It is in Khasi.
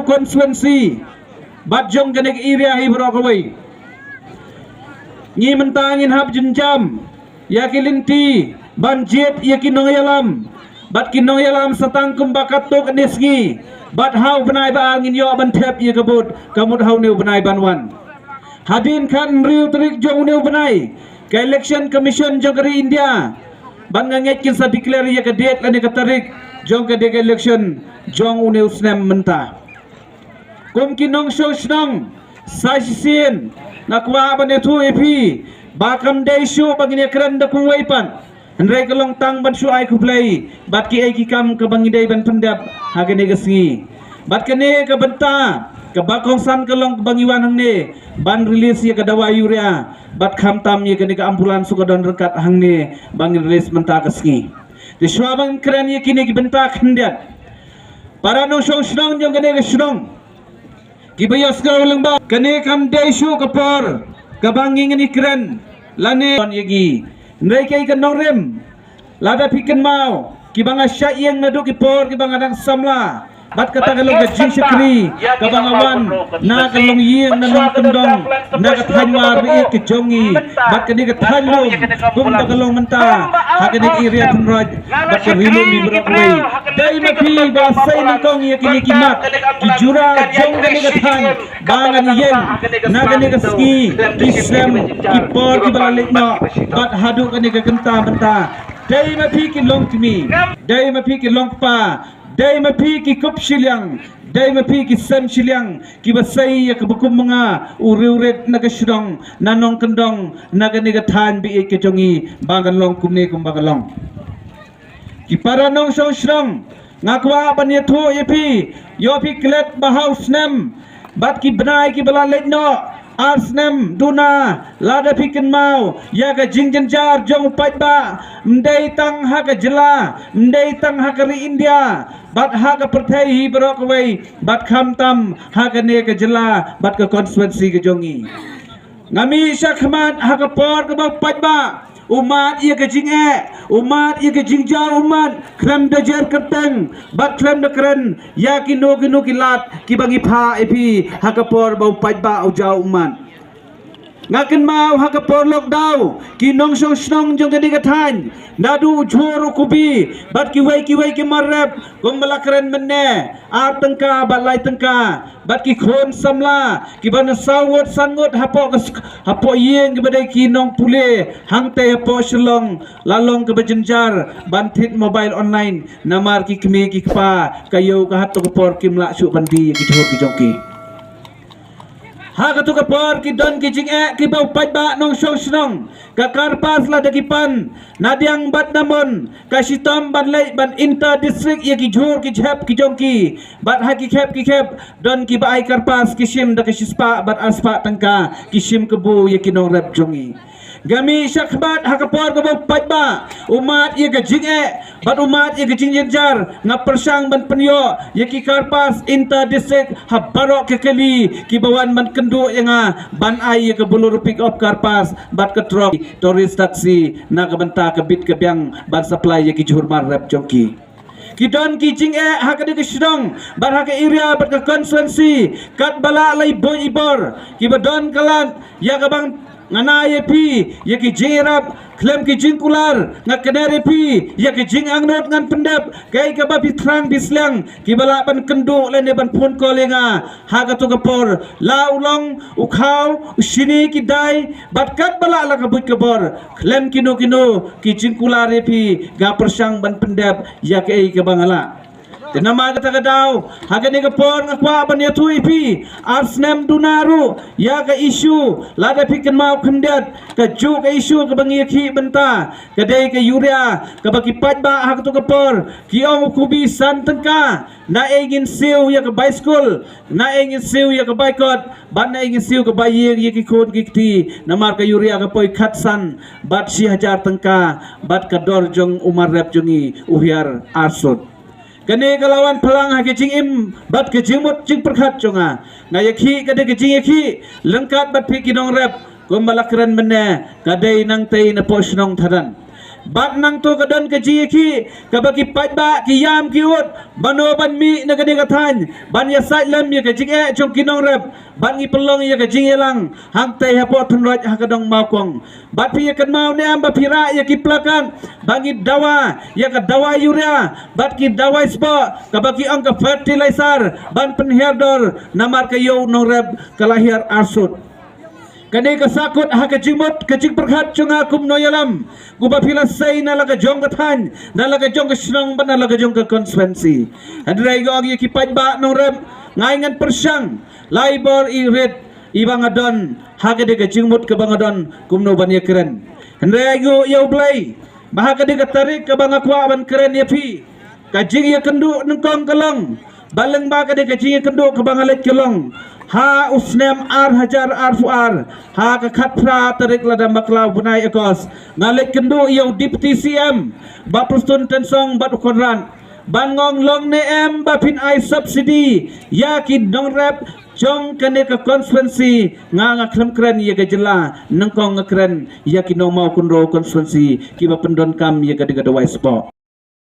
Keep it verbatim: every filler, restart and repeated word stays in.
constituency bad jong kane ka area hi baroh kawei. Ngi mynta ngin hap jynjam ïa ki lynti ban jied ïa ki nongïalam bad ki nongïalam sa tang kumba katto katne sngi bad ha u bnai ba ar ngin ïoh ban thep ïa ka vote ka mut ha une u bnai ban wan. Hadien khathynriew tarik jong une u bnai ka Election Commission jong ka ri India bad nga ngeit kin sa declare ïa ka date lane ka tarik jong ka dei ka election jong une u snem mynta. Kum ki nongshong shnong sa shisien nga kwah ban ïathuh ïa phi ba kam dei shuh ba ngin ïakren da kumwei pat. Hynrei ka long tang ban shu ai khublei bad kiei ki kam kaba ngi dei ban pyndep ha kane ka sngi. Bad kane ka bynta kaba kongsan ka long kaba ngi wan hangne ban release ïa ka dawai urea bad khamtam ïa kane ka ambulance ka don ryngkat hangne ba ngin release mynta ka sngi. Te shuwa ban kren ïa kine ki bynta khyndiat, para nongshong shnong jong kane ka shnong kiba ïohsngew lyngba kane kam dei shuh ka por kaba ngi ngin ïakren lane ïa ki. Hynrei kaei ka nongrim, lada phi kynmaw kiba nga shah ïeng naduh ki por kiba nga dang samla bad kata ka long ka jingshakri kaba nga wan na ka longïing na nongkyndong na ka thaiñ Marbaieit ka jong ngi bad kane ka thaiñ lum kumba ka long mynta ha kane ka area Thynroit bad ka ri lum hi baroh kawei. Dei ma phi ba sei nyngkong ïa kine ki mat ki jura jong kane ka thaiñ ba ngan ïeng na kane ka sngi ki snem ki por kiba la leit noh bad haduh kane ka kynta mynta. Dei ma phi ki longkmie, dei ma phi ki longkpa, dei ma phi ki kup shiliang, dei ma phi ki sem shiliang kiba sei ïa kaba kum ma nga u riewrit na ka shnong na nongkyndong na kane ka thaiñ baieit ka jong ngi ba kan long kumne kumba ka long. Ki para nongshong shnong, nga kwah ban ïathuh ïa phi, ïoh phi klet ba ha u snem bad ki bnai kiba la leit noh, ar snem duna, lada phi kynmaw ïa ka jingjynjar jong u paidbah, ym dei tang ha ka jylla, ym dei tang ha ka ri India bad ha ka pyrthei hi baroh kawei bad khamtam ha kane ka jylla bad ka constituency ka jong ngi. Nga mih shakhmat ha ka por kaba u paidbah u mad ïa ka jingeh, u mad ïa ka jingjaw ummat khlem da jer kyrteng bad khlem da kren ïa kino kino ki lad kiba ngi phah ïa phi ha ka por ba u paidbah u jaw ummat. Nga kynmaw ha ka por lockdown ki nongshong shnong jong kane ka thaiñ, naduh u jhur u kubi bad kiwei kiwei ki mar rep kumba la kren mynne, ar tyngka bad lai tyngka bad ki khun samla kiba na saw ngut san ngut hapoh ka sk-, hapoh ïing kiba dei ki nongpule hangtei hapoh Shillong, la long kaba jynjar ban thied mobile online namar ki kmie ki kpa ka ïew ka hat to ka por kim lah shuh ban die ïa ki jhur ki jong ki. Ha kato ka por ki don ki jingeh kiba u paidbah nongshong shnong, ka kyrpad lada ki pan na diang bad na mon ka shitom ban leit ban inter district ïa ki jhur ki jhep ki jong ki. Bad ha ki khep ki khep don kiba ai kyrpad ki shim da ka shispah bad arspah tyngka ki shim kabu ïa ki nongrep jong ngi. Nga mih shakhmat ha ka por kaba u paidbah u mad ïa ka jingeh bad u mad ïa ka jingjynjar, nga pyrshang ban pynïoh ïa ki kyrpad inter district ha baroh ki kali kiba wan ban kynduh ïa nga ban ai ïa ka Bolero pickup kyrpad bad ka truck tourist taxi na ka bynta ka bit ka biang ban supply ïa ki jhur mar rep jong ki. Ki don ki jingeh ha kane ka shnong bad ha ka area bad ka constituency katba lah lai bun i bor kiba don ka lad ïa kaba nga ai ïa phi ïa ki jingïarap khlem ki jingkular. Nga kner ïa phi ïa ki jingangnud ngan pyndep kaei kaba phi thrang phi sliang kiba lah ban kynduh lane ban phone call ïa nga ha kato ka por, la u long u khaw u shini ki dai bad katba lah la ka buit ka bor khlem kino kino ki jingkular ïa phi nga pyrshang ban pyndep ïa kaei kaba nga lah. Te namar kata ka daw ha kane ka por nga kwah ban ïathuh ïa phi, ar snem duna ruh ïa ka issue lada phi kynmaw khyndiat kajuh ka issue kaba ngi ïakhih bynta ka dei ka urea kaba ki paidbah ha kato ka por ki ong u kubi san tyngka. Na ei ngin siew ïa ka bicycle, na ei ngin siew ïa ka bikot bad na ei ngin siew ka baiïing ïa ki khun ki kti, namar ka urea ka poi khatsan bad shi hajar tyngka bad ka dor jong u mar rep jong ngi u hiar arsut. Kane ka la wan phlang ha ka jingim bad ka jingmut jingpyrkhat jong nga. Nga ïakhih ka dei ka jingïakhih lyngkat bad phi ki nongrep kumba la kren mynne, ka dei nangtei na poh shnong Thadan. Bad nangta ka don ka jingïakhih kaba ki paidbah ki ïam ki ud ban ïoh ban mih na kane ka thaiñ ban ïasaid lem ïa ka jingeh jong ki nongrep, bad ngi pynlong ïa ka jingïalang hangtei hapoh Thynroit ha ka dong Mawkong. Bad phi ïa kynmaw ne em ba phi rah ïa ki plakat ba ngi dawa ïa ka dawai urea bad ki dawai sboh kaba ki ong ka fertilizer ban pynhiar dor, namar ka ïew nongrep ka la hiar arsut. Kane ka sahkut ha ka jingmut ka jingpyrkhat jong nga kum u nongïalam, uba phi la sei na la ka jong ka thaiñ, na la ka jong ka shnong bad na la ka jong ka constituency. Hynrei nga ong ïa ki paidbah nongrep, nga ai ngan pyrshang lai bor i rit iba nga don ha kane ka jingmut kaba nga don kumno ban ïakren. Hynrei ai nguh ïa U Blei ba ha kane ka tarik kaba nga kwah ban kren ïa phi, ka jingïakynduh nyngkong ka long, ba lyngba kane ka jingïakynduh kaba nga leit ka long ha u snem ar hajar arphew ar, ha ka khatphra tarik lada ym bakla u bnai August, nga leit kynduh ïa u Deputy C M, Bah Prestone Tynsong bad u Conrad, ban ong long ne em ba phin ai subsidy ïa ki nongrep jong kane ka constituency. Nga, nga khlem kren ïa ka jylla, nyngkong nga kren ïa ki nong Mawkynrew constituency kiba pyndonkam ïa ka dei ka dawai sboh.